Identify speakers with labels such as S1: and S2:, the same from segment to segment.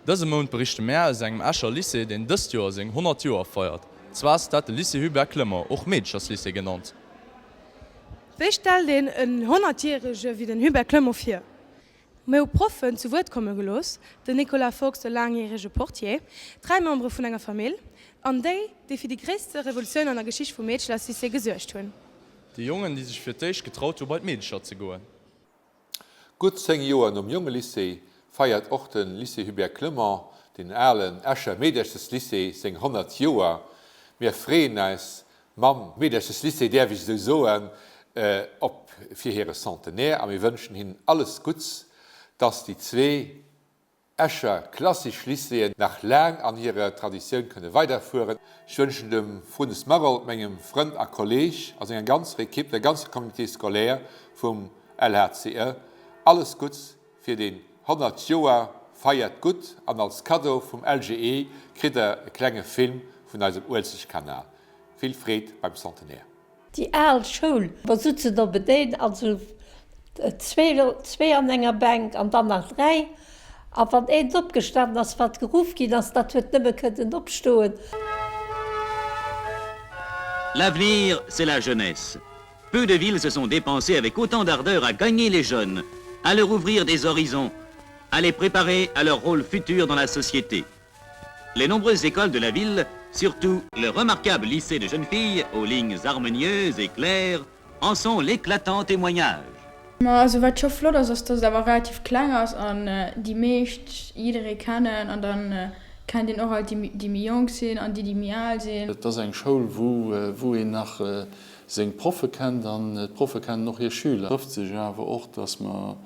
S1: Dëse Mount berichte mär aus engem Escher Lycée, deen dëst Joer seng 100 Joer feiert. Zwar ass dat de Lycée Hubert Clement, och Meedecherslycée genannt.
S2: Wéi stellt een en Honnertjärege wéi den Hubert Clement vir? Mir hu Proffen zu Wuert komme gelooss, den Nicolas Fox, e laangjärege Portier, 3 Membere vun enger Famill an déi, déi fir déi gréisste Revolutioun an der Geschicht vum Meedchlerslycée gesuergt hunn.
S1: Déi Jongen, déi sech fir d'éischt getraut hu bei d'Meedecher ze goen.
S3: Gutt 10 Joer nom Jongelycée feiert och de Lycée Hubert Clement, den alen Escher Meedercheslycée, seng 100 Joer. Mir freeën eis Mam Meedercheslycée, däerf ech esou soen, op fir hire Centenaire a mir wënschen hinnen alles Gutts, dass déi zwee Escher klassisch Lycéeën nach laang an hirer Traditioun kënne weiderfueren. Ech wënschen dem Frunnes Maroldt, mengem Frënd a Kolleg, a senger ganzer Equipe, der ganzer Communauté scolaire vum LHCE, alles Gutts fir deen 100 Joer. Feiert gutt an als Kaddo vum LGE kritt der e klenge Film vun eisem Uelzechtkanal. Vill Freed beim Centenaire!
S4: Déi al Schoul, mer sutzen op en een, also zwee an enger Bänk an dann nach dräi. A wann een opgestanen ass, wat geruff ginn ass, dat huet nëmme kënnen opstoen.
S5: L'avenir, c'est la jeunesse. Peu de villes se sont dépensées avec autant d'ardeur à gagner les jeunes, à leur ouvrir des horizons, à les préparer à leur rôle futur dans la société. Les nombreuses écoles de la ville, surtout le remarquable lycée de jeunes filles aux lignes harmonieuses et claires, en sont l'éclatant témoignage.
S6: Ma also wat scho flott ass, ass dass et awer relativ kleng ass an déi meescht jidderee kennen an dann kennt een och alt déi déi méi jonk sinn an déi déi méi al sinn.
S7: Et ass eng Schoul wou wou een nach seng Proffe kennt an d'Proffe kennen och hir Schüler. Trëfft sech awer och, dass mer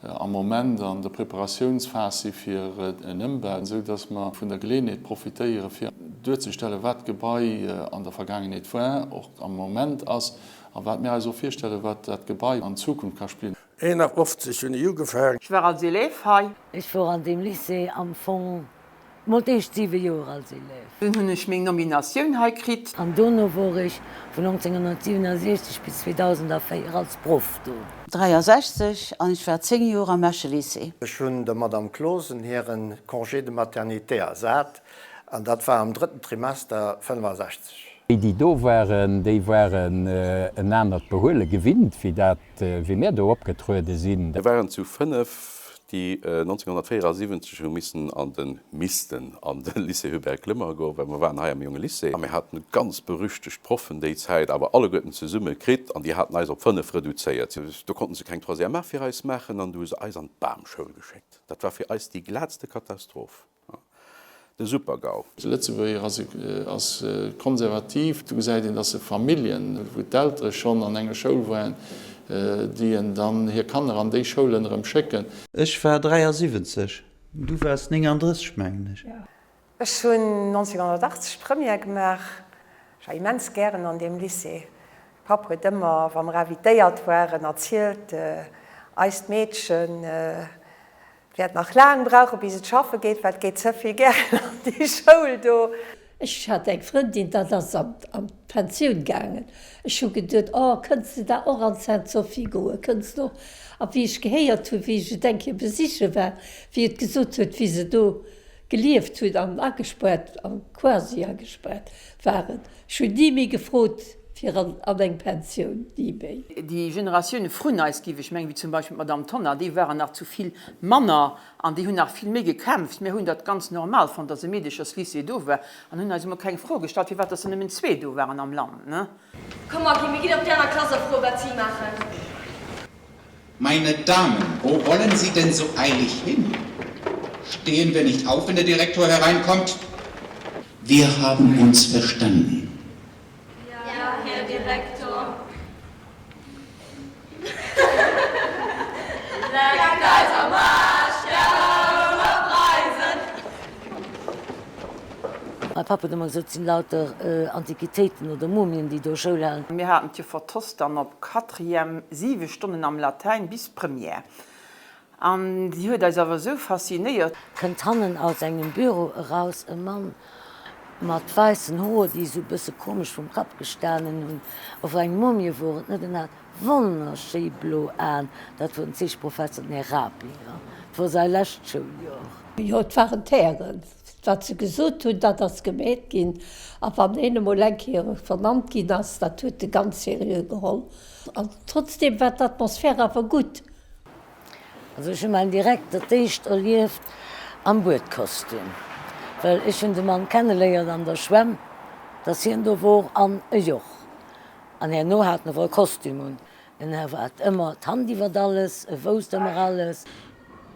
S7: am Moment an der Preparatiounsphas si fir en Ëmbau, esou dass mer vun der Geleeënheet profitéiere fir duerzestellen, wat d'Gebai an der Vergaangenheet war, och am Moment ass a wat mir eis och virstellen, wat dat Gebai an Zukunft ka spillen.
S8: 51 hunn ech ugefaang.
S9: Ech war als Élève hei.
S10: Ech wor an deem Lycée am Fong Mol d'éischt 7 Joer als Élève.
S9: Dunn hunn ech meng Nominatioun hei kritt.
S10: An dono wor ech vun 1967 bis 2004 als Proff do.
S11: 63 an ech war 10 Joer am Escher Lycée.
S8: Ech hunn der Madame Closen hiren Congé de maternité ersat an dat war am drëtten Trimester 65.
S12: Déi, déi do waren, déi waren en anert Behuele gewinnt, wéi dat, wéi mir do opgetruede sinn.
S13: Mir waren zu 5 déi 1974 hu missen an de, missten an de Lycée Hubert Clement goen, well mer waren hei am Jonge Lycée a mir haten ganz berüchtegt Proffen déi Zäit, awer alleguerten zesumme kritt an déi haten eis op 5 reduzéiert. Do konnten se keng Troisième A fir eis maachen an du hu se eis an d'Bamschoul geschéckt. Dat war fir eis déi glatste Katastroph. De Super-GAU.
S7: De Lëtzebuerger ass konservativ. Do gesäit een, dass se Familljen, wou d'Eltere schonn an enger Schoul waren, déi en dann hir Kanner an déi Schoulen erëm schécken.
S14: Ech war 73, du waars 39, mengen ech.
S15: Ech hunn 1980 Première gemaach. Ech war immens gären an deem Lycée. Papp huet ëmmer, wa mer invitéiert waren, erzielt, eist Meedchen Wäert nach laang brauchen bis et schaffe geet, well et geet ze vill gären an déi Schoul do.
S4: Ech hat eng Frëndin, dat ass an d'Pensioun gaangen. Ech hu geduet, oh, kënns de da och an d'Sainte Sophie goen, kënns de och? A wéi ech gehéiert hunn, wéi ech et eng Kéier besiche war, wéi et gesot huet, wéi se do gelieft hunn an agespaart, quasi agespaart waren, Ech hunn ni méi gefrot fir an eng Pensioun, ni méi.
S9: Déi Generatioune vrun eis, géif ech mengen, wéi zum Beispill d'Madame Tonnar, déi waren nach zu vill manner an déi hunn nach vill méi gekämpft. Mir hunn dat ganz normal fonnt, dass e Meedecherslycée do war an hunn eis emol keng Fro gestallt, firwat dass der nëmmen zwee do waren am Land.
S2: Komm Maggy, mir ginn op déi aner Klass a froe wat si maachen.
S16: Meine Damen, wo wollen Sie denn so eilig hin? Stehen wir nicht auf, wenn der Direktor hereinkommt? Wir haben uns verstanden.
S17: Ja, Herr Direktor. Leckt eis am Aarsch, der Preisen!
S10: Mäi Papp huet ëmmer gesot, et sinn lauter Antiquitéiten oder Mumien, déi do Schoul halen.
S9: Mir haten d'Joffer Tost dann op Quatrième siwe Stonnen am Latäin bis Première. An déi huet eis awer esou faszinéiert.
S10: Kënnt hannen aus engem Büro eraus e Mann mat wäissen Hoer, déi esou e bësse komesch vum Kapp gestanen hunn. Of eng Mumie wor et net, en hat wonnerschéi blo Aen. Dat wor den Zeecheprofesser, den Här Rapinger. Et wor säi lescht Schouljoer.
S4: Jo, et waren d'Hären. Wat se gesot hunn, dat ass gemeet ginn. A wann een emol eng Kéier vernannt ginn ass, dat huet e ganz seriö geholl. An trotzdeem war d'Atmosphär awer gutt.
S10: Also ech hu mäin Direkter d'éischt erlieft am Buedkostüm, well ech hunn de Mann kenneléiert an der Schwämm, dass hien do wor an e Joch. An herno hat en awer e Kostüm un. En hat ëmmer d'Hand iwwert alles, e wousst ëmmer alles.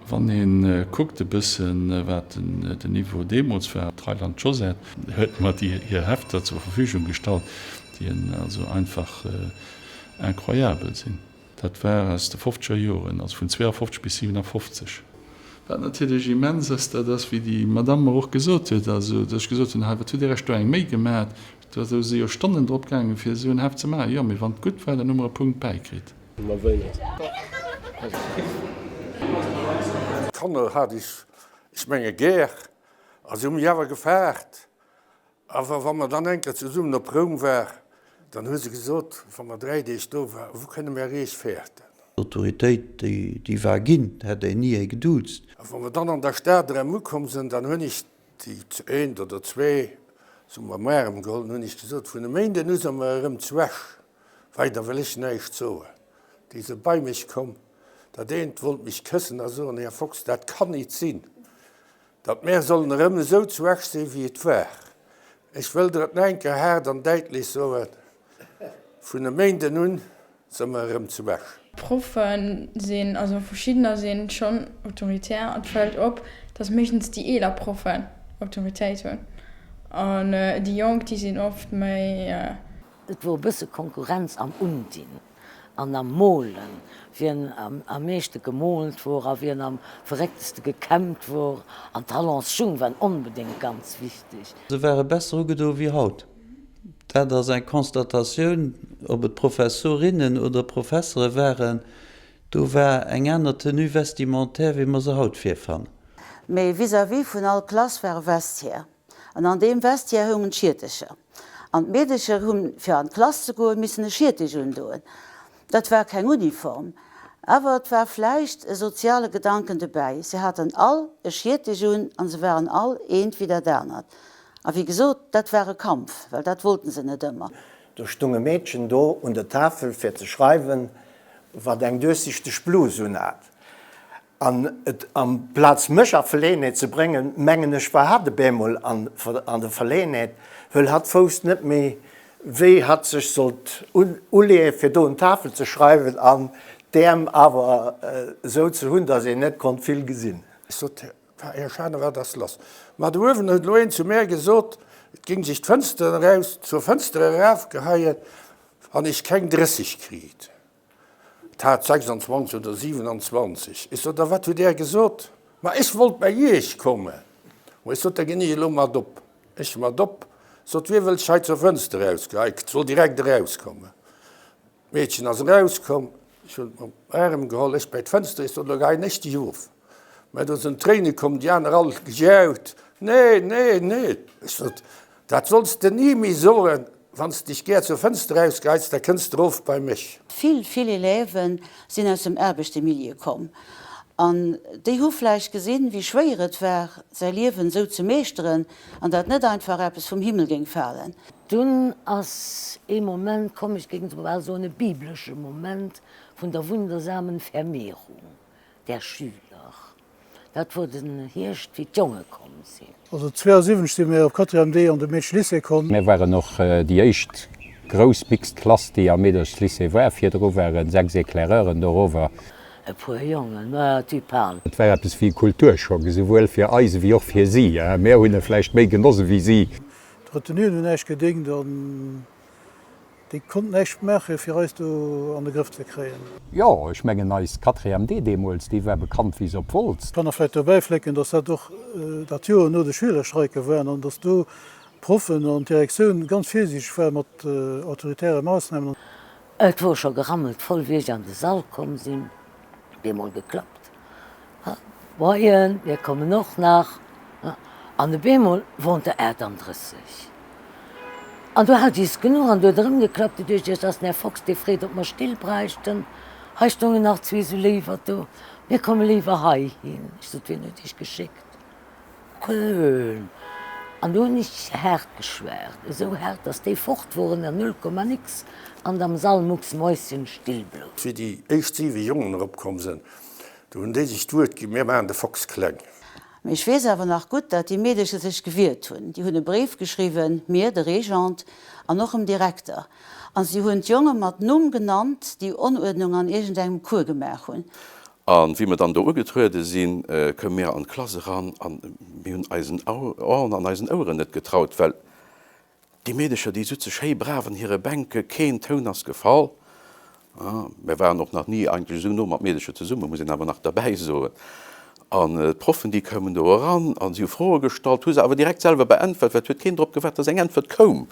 S7: Wann ee kuckt e bëssen, wat den Niveau deemools war, d'Reiland Josette huet mer déi hir Hefter zur Verfügung gestallt, déi also einfach incroyabel sinn. Dat war aus de fofzeger Joren, also vun 52 bis 57. Wat natierlech immens ass, dat ass, wéi déi Madamm mer och gesot huet, also datt ech gesot hunn, hei, wat hutt Dir Iech do eng Méi gemat, do si jo Stonnen drop gaangen, fir esou en Heft ze maachen. Jo, mee wann et gutt war, dann hu mer e Punkt bäikritt.
S18: D'Kanner hat ech, ech menge gär, a se hu mech awer gefaart. Awer wa mer dann eng Kéier zesummen op Roum war, dann hu se gesot, wa mer 3 Deeg do war, Wou kënne mer Iech fäerten?
S14: D'Autoritéit, déi war ginn, hätt een ni ee geduuzt.
S18: A wa mer dann an der Stad erëm ukomm sinn, dann hunn ech déi eent oder zwee, se hu mer am Aarm geholl, dann hunn ech gesot, Vun e Méinden u si mer erëm zu Esch, weider wëll ech näischt soen. Déi si bei mech komm, dat eent wollt mech këssen a soen, Här Fox, dat kann nit sinn, Datt mär sollen erëm esou zu Esch sinn, wéi et war. Ech wëll der et nach eng Kéier haart an däitlech soen, Vun e Méinden un si mer erëm zu Esch.
S6: D'Proffen sinn, also verschiddener sinn schonn autoritär an et fält op, datt meeschtens déi eeler Proffen Autoritéit hunn an déi Jonk, déi sinn oft méi.
S10: Et wor e bësse Konkurrenz am Undinn an am Molen, wien am meeschte gemoolt wor a wien am verréckteste gekämmt wor. An d'Talonsschung waren onbedéngt ganz wichteg.
S14: Se ware besser ugedo wéi haut. Dat ass eng Constatatioun, ob et Professorinnen oder Professere waren, do war eng aner Tenue vestimentaire, wéi mer se haut virfannen.
S11: Mee vis-à-vis vun all Klass war e Vestiaire. An an deem Vestiaire houngen d'Schiertecher. An d'Meedecher hunn, fir an d'Klass ze goen, missen e Schiertech undoen. Dat war keng Uniform, awer et war vläicht e soziale Gedanken dobäi. Se haten all e Schiertech un an se waren all eent wéi dat anert. A wéi gesot, dat war e Kampf, well dat wollten se net ëmmer.
S8: Do stung e Meedchen do un der Tafel fir ze schreiwen, wat eng duerchsichteg Blus unhat. An et amplaz mech a Verleeënheet ze bréngen, mengen ech, war hatt e bemol an der Verleeënheet, wëll hatt wousst net méi, wéi hatt sech sollt uleeën, fir do un d'Tafel ze schreiwen an d'Äerm awer esou ze hunn, datt een net konnt vill gesinn.
S18: Ech sot, Här Schader, wat ass lass? Ma do uewen huet elo een zu mär gesot, et géing sech d'Fënster eraus, zur Fënster erafgeheien, wann ech keng 30 kriit. Et hat 26 oder 27. Ech sot, A wat hutt Där gesot? Ma ech wollt bei Iech kommen. Ma ech sot, Da ginn ech elo mat op. Ech mat op, sot, Wie wëllt sech hei zur Fënster erausgeheien? Et soll direkt erauskommen. D'Meedchen ass erauskomm. Ech hunn et mam Aarm geholl, ech bei d'Fënster, ech sot, Elo geheien ech dech of. Mä do sinn d'Tréine komm, déi aner all gejaut, Nee, nee, nee! Ech sot, Dat solls de ni méi soen, wann s de dech gär zur Fënster erausgeheits, da kënns de erof bei mech.
S11: Vill, vill Élèven sinn aus dem Aarbechtemilieu komm an déi hu vläicht gesinn, wéi schwéier et war, säi Liewen esou ze meeschteren an dat net einfach eppes vum Himmel géing falen.
S10: Dunn ass ee Moment komm, ech géing bal soen e biblesche Moment vun der wundersamen Vermehrung der Schüler. Dat wor den Hierscht wéi d'Jonge komm sinn.
S19: Also 72 si mir op Quatrième D an de Meedchelycée komm.
S12: Mir waren och déi éischt grouss mixed Klass, déi am Meederchslycée war. Virdru waren 6 Éclaireuren dorower.
S10: E puer Jongen, ma tu parles.
S12: Et war eppes wéi e Kulturschock, esouwuel fir eis ewéi och fir si. Mir hunn e vläicht méi genoss ewéi si.
S19: D'Retenuen hunn näischt gedéngt an Déi konnt näischt maachen, fir eis do an de Grëff ze kréien.
S12: Jo, ech mengen eis Quatrième D deemools, déi war bekannt wéi se op Wolz.
S19: Kann nach vläicht dobäi flécken, dass dat och dat Joer no de Schülerstreike waren an dass do d'Proffen an d'Direktioun ganz virsiichteg war mat autoritäre Maassnamen.
S10: Et wor scho gerammelt voll, wéi ech an de Sall komm sinn. Bemol geklappt. Moien, mir kommen och nach. An op eemol woren der 38. An du hat is genuch an du huet erëm geklappt. Du duecht ech, et ass den Här Fox, dee freet, ob mer Still bräichten. Hei stoungen nach zwee sou léiwer do. Mir komme léiwer heihin. Ech sot, Wien huet iech geschéckt? Klön! An du hunn ech haart geschwat, esou haart, datt déi fort woren an null Komma nix an am Sall mucksmäuschenstill blouf.
S18: Wéi déi éischt siwe Jongen eropkomm sënn, du hunn déi sech d'Wuert ginn, Mir maachen de Fox kleng.
S11: Mee ech weess awer nach gutt, dat déi Meedecher sech gewiert hunn. Déi hunn e Bréif geschriwwen, mir, de Régent an och dem Direkter, a si hunn d'Jonge mat Numm genannt, déi Onuerdnung an iergendengem Cours gemaach hunn.
S13: A wéi mer dann do ugetruede sinn, koume mir an d'Klass eran a mir hunn eisen Aen an eisen Oueren net getraut, well déi Meedecher, déi sutze schéi brav an hire Bänke, keen Toun ass gefall. Mir waren och nach ni eigentlech esou no mat Meedecher zesummen, muss een awer nach derbäi soen. An d'Proffen, déi koumen do eran a si hu Froe gestallt, hu se awer direkt selwer beäntwert, well et huet keen drop gewaart, dass eng Äntwert koum.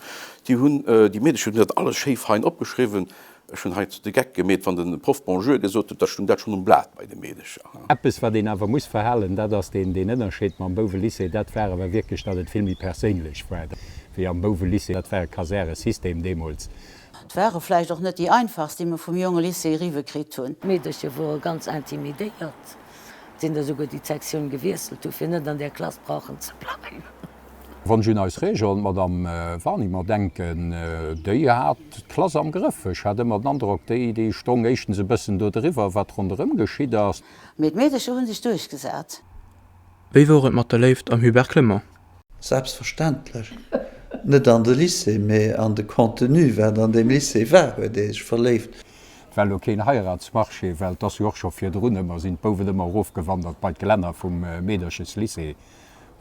S13: Déi hunn, déi Meedecher hunn dat alles schéi fein opgeschriwwen. Ech hunn hei de Geck gemeet, wann de Proff Bonjour gesot huet, da stung dat schonn um Blat bei de Meedecher.
S12: Eppes, wat een awer muss verhalen, dat ass deen Ënnerscheed mam Bouwelycée, dat war awer wierklech, datt et vill méi perséinlech war wéi am Bouwelycée. Dat war e Kasäresystem deemools.
S11: Et ware vläicht och net déi einfachst, déi mer vum Jongelycée eriwwe kritt hunn.
S10: D'Meedercher wore ganz intimidéiert, et sinn der souguer, déi d'Sektioun gewiesselt hu fir net an där Klass brauchen ze bleiwen.
S12: Wann ech un eis Régente, d'Madame Warnimer, denken, déi hat d'Klass am Grëff. Ech hat ëmmer den Androck, déi, déi stong éischtens e bëssen do driwwer, wat ronderëm geschitt ass.
S11: Mee d'Meedercher hu sech duerchgesat.
S20: Wéi wor et mat der Léift am Hubert Clement?
S14: Selbstverständlech. Net an de Lycée, mee an de Contenu, wat an deem Lycée war, huet ee sech verléift.
S12: Et war elo keen Heiratsmarché, well et ass jo och scho virdrun ëmmer, sinn d'Bouwen ëmmer erofgewandert bei d'Gelänner vum Meedercheslycée.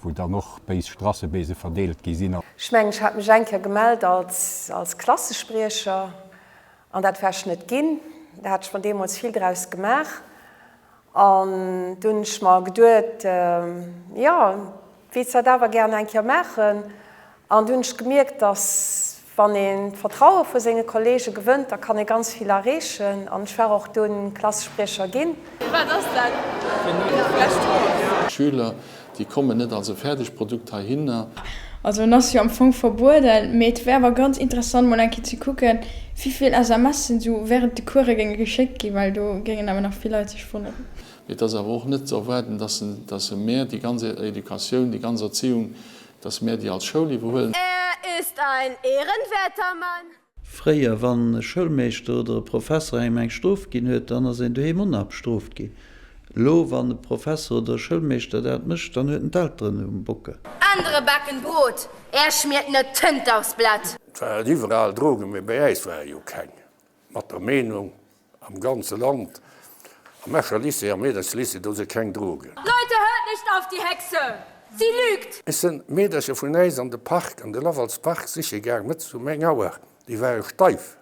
S12: Wou dann och béis Strassebeese verdeelt gi sinn.
S15: Ech mengen, ech hat mech eng Kéier gemellt als als Klassespriecher an dat war ech net ginn. Da hat ech mer deemools vill draus gemaach an du hunn ech mer geduet, jo, wéilts dat awer gären eng Kéier maachen. An du hunn ech gemierkt, dass wann een d'Vertraue vu senge Kollege gewënnt, da kann ee ganz vill erreechen. An ech war och dunn Klassespriecher ginn.
S6: Wat ass dat fir Strof?
S7: D'Schüler, déi kommen net als e fäerdegt Produkt heihinner.
S6: Also en ass jo am Fong verbueden, mee et wär awer ganz interessant mol eng Kéier ze kucken, wivill SMSen sou während de Course géinge geschéckt ginn, well do géingen awer nach vill Leit sech wonneren.
S7: Mee et ass awer och net ze erwaarden, dass dass mär déi ganz Educatioun, déi ganz Erziehung, dass mär déi als Schoul iwwerhuelen.
S17: Er ist ein ehrenwerter Mann.
S14: Fréier, wann e Schoulmeeschter oder e Professer engem eng Strof ginn huet, dann ass een doheem onabstrooft ginn. Elo, wann e Professer oder e Schoulmeeschter dat mécht, dann huet en d'Elteren um Bockel.
S17: Andere backen Brot, er schmiert ne Tënt aufs Blatt.
S18: Et waren iwwerall Drogen, mee bei äis ware jo keng. Mat der Meenung, am ganze Land, am Escher Lycée, am Meedercheslycée, do si keng Drogen.
S17: Leute, hört nicht auf die Hexe, sie lügt!
S18: Ech sinn d'Meedercher vun äis an de Park, an de Lavalspark siche gaang, mëttes um eng Auer. Déi ware steif.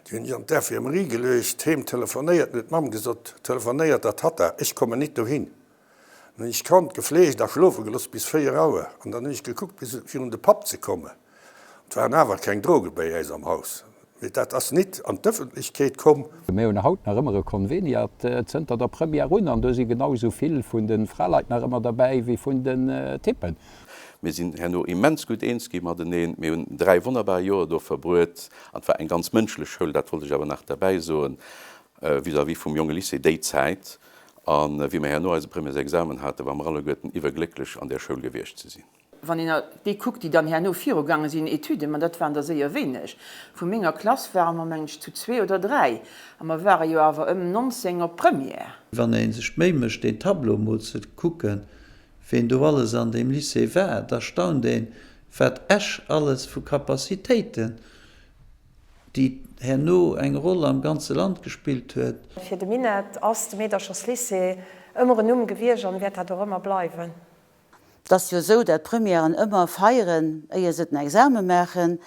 S18: Déi hunn ech an d'Infirmerie geluecht, heem telefonéiert, an huet d'Mamm gesot, Telefonéiert der Tatta, ech kommen nit dohin. Dann hunn ech d'Kand gefleegt a schlofe gelooss bis 4 Auer an dann hunn ech gekuckt, bis virun de Papp ze kommen. Et waren awer keng Droge bäi äis am Haus, mee dat ass nit an d'Ëffentlechkeet komm.
S12: Mir hunn haut nach ëmmer e Konveniat zënter der Première un an do si genau esou vill vun de Fraleit nach ëmmer derbäi wéi vun den Typen.
S13: Mir sinn herno immens gutt eens gi mateneen. Mir hunn 3 wonnerbar Joer do verbruet an et war eng ganz mënschlech Schoul, dat wollt ech awer nach derbäi soen, vis-à-vis vum Jonge Lycée déi Zäit. A wéi mer herno eise Premièresexamen haten, ware mer alleguerten iwwerglécklech an där Schoul gewiescht ze sinn.
S9: Wann een déi kuckt, déi dann herno virugaange sinn, Etüden, ma dat waren der séier wéineg. Vu menger Klass ware mer, mengen ech, zu zwee oder dräi, a mer ware jo awer ëm 19 op Première.
S14: Wann ee sech d'Méi mécht, deen Tableau emol ze kucken, ween do alles an deem Lycée war, da staunt een, wat Esch alles vu Capacitéiten déi herno eng Roll am ganze Land gespillt huet.
S15: Fir de Minett ass de Meedercherslycée ëmmer en Numm gewiescht an wäert dat och ëmmer bleiwen.
S11: Et ass jo esou, dat d'Premièren ëmmer feieren, éier se den Exame maachen.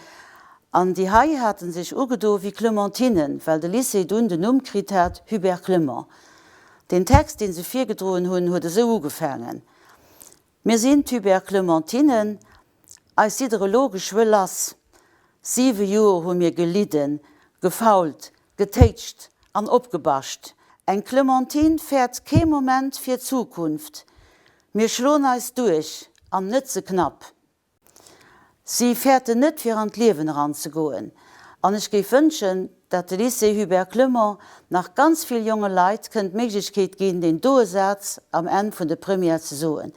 S11: An déi hei hate sech ugedo wéi Clementinen, well de Lycée dunn den Numm kritt hat, Hubert Clement. Den Text, dee se virgedroen hunn, huet esou ugefaangen, Mir sinn d'Hubert Clementinen, eis sidd der elo geschwë lass. Siwe Joer hu mir gelidden, gefault, getéitscht an opgebascht. Eng Clementine fäert kee Moment fir d'Zukunft. Mir schloen eis duerch, an net ze knapp. Si fäerten net fir an d'Liewen eranzegoen. An ech géif wënschen, dat de Lycée Hubert Clement nach ganz vill jonge Leit kënnt d'Méiglechkeet ginn, deen doe Saz am Enn vun de Première ze soen.